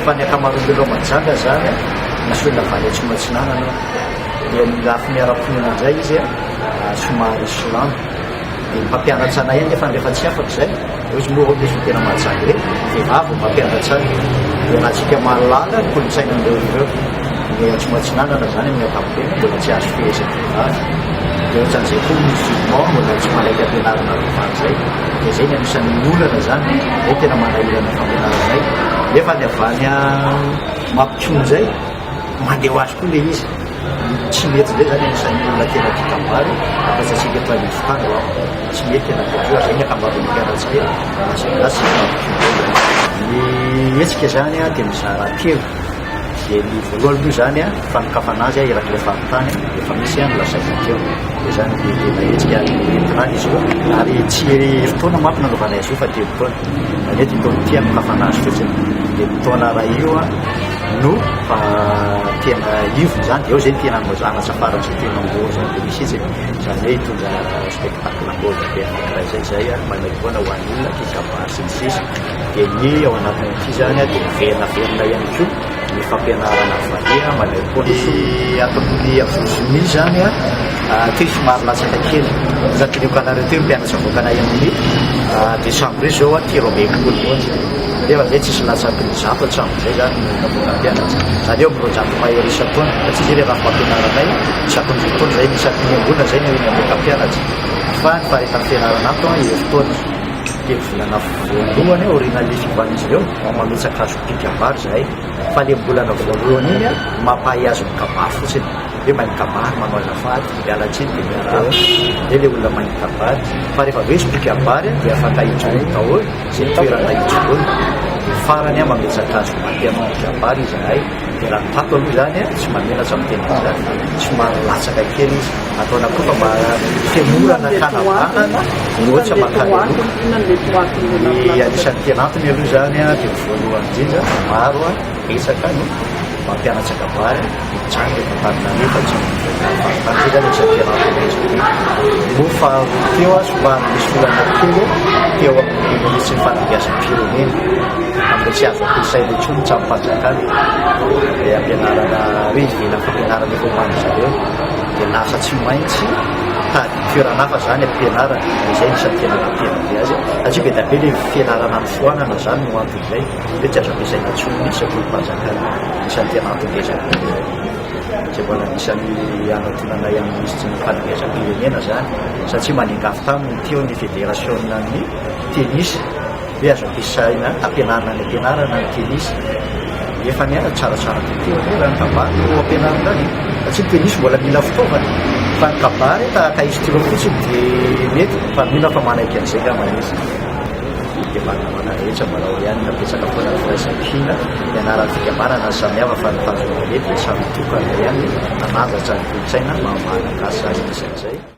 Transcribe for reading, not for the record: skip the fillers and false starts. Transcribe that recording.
Fa ny ankamaroan'ny olona ao Mahajanga izany misy olona avy any Atsimo Atsinanana ao. Dia ny lafiny ara-pinoana indray izy somary silamo. Dia ny mpampianatra anay anefa rehefa tsy afaka izay, hoy izy moa misy ny tena Mahajanga ireny, vehivavy no mpampianatra ahy. Dia raha antsika mahalala ny kolontsainan'ireo ireo, ny Atsimo Atsinanana izany amin'ny ankapobeny mbola tsy azo fehezin'ny vehivavy. Dia ohatran'izay koa ny musulman mbola tsy manaiky ampianarina vehivavy izay. Dia izay ny anisan'ny olana izany hoe tena manahirana ny fampianaranay. Nefa ny avy any Mampikony izay, mandeha ho azy koa ilay izy. Tsy mety indray izany anisan'ny olona tena tia kabary, apetratsika eto anivon-tany ho aho. Tsy mety tena tia azy, izay ny ankamaroan'ny mpianatsika Malagasy sy Mampikony izay. Ny hetsika izany dia mizara telo. Dia ny voalohany aloha izany fanokafana azy eraky ilay faritany efa misy ny lazaina teo. Dia izany dia tena hetsika entina any izy io ary tsy herintaona manko nanaovana azy io fa telo taona. Izany hoe ity taona ity hanokafana azy fotsiny. Dia ny taona iray io no fa tena ivony izany dia eo izay no tena hanao zavatra faran'izay tena ngôza be mihitsy. Izany hoe hitondra spectacle ngôza be anankiray izay izay maimaimpoana ho an'ny olona tia kabary sy ny sisa. Dia ny ao anatin'ity izany dia miverinaverina ihany koa ny fampianarana valiha maimaimpoana. Ny ato amin'ny Avozomi izany teo somary latsaka kely. Raha teneniko anareo teo ny mpianatra avoakanay amin'ny desambra io izao 63 monja. Nefa izay tsisy latsaky ny 100 hatramin'izay izany no navoakan'ny mpianatra. Izany eo amin'ny 200 mahery isan-taona. Satria izay ilay rafi-pampianaranay isaky ny roa taona izay, isaky ny enimbolana izay no mamoaka mpianatra. Fa ny faharetan'ny fianarana ato herintaona. Telo volana voalohany aorianan'ilay fiovan'izy ireo vao mametraka azy ho mpikabary izahay. Fa ilay mbolana voalohany iny mampahay azy mikabary fotsiny. Hoe mahay mikabary, manao azafady, miala tsiny dia miarahaba. Izay ilay olona mahay mikabary. Fa rehefa avy eo izy mpikabary dia afaka hijoro daholo izay toerana hijoroany. Dia farany mametraka azy ho mandeha mpikabary izahay. Dia raha ny tato aloha izany tsy mamenatra miteny an'izany fa somary latsaka kely izy. Ataona koa fa mba femorana kanavanana mihoatra mankany aloha. Ny anisan'ny tena antony aloha izany dia ny voalohany indrindra maro betsaka no mampianatra kabary mijanona eto Antananarivo fa tsy mivoaka ny faritany. Izay izany anisan'ny tena antony ngeza be. Moa faharoa teo somary nisy olana kely teo amin'ny minisitry ny fanabeazam-pirenena amin'ilay tsy azo ampiasaina intsony ny tranom-panjakana ilay ampianarana hoe ivelan'ny fampianarana efa omanin-dry zareo. Dia lasa tsy maintsy mitady toerana hafa zany ampianarana, dia izay no isan'ny tena nampihena be azy, satria be dia be ilay fianarana nofoanana zany no anton'izay, hoe tsy azo ampiasaina intsony ny sekolim-panjakana, isan'ny tena antony ngeza be izay, izay mbola anisan'ny hanatonanay amin'ny minisitry ny fanabeazam-pirenena zany, satria maningafy taminy teo ny federasionan'ny tennis. Hoe azo ampiasaina ampianarina any am-pianarana ny tennis. Nefa ny ahy tsaratsara kokoa aloha raha ny kabary no ampianarina any e. Satria ny tennis mbola mila fitaovana fa ny kabary tahaka stylo fotsiny dia mety fa mino aho fa manaiky an'izay angamba izy. Dia mba namana rehetra mbola ao ihany napetraka foana ny firaisankina, ny anaran'ny fikambanana no samihafa fa ny tanjona rehetra dia samy tokana ihany hanandratra ny kolontsaina maha malagasy azy anisan'izay.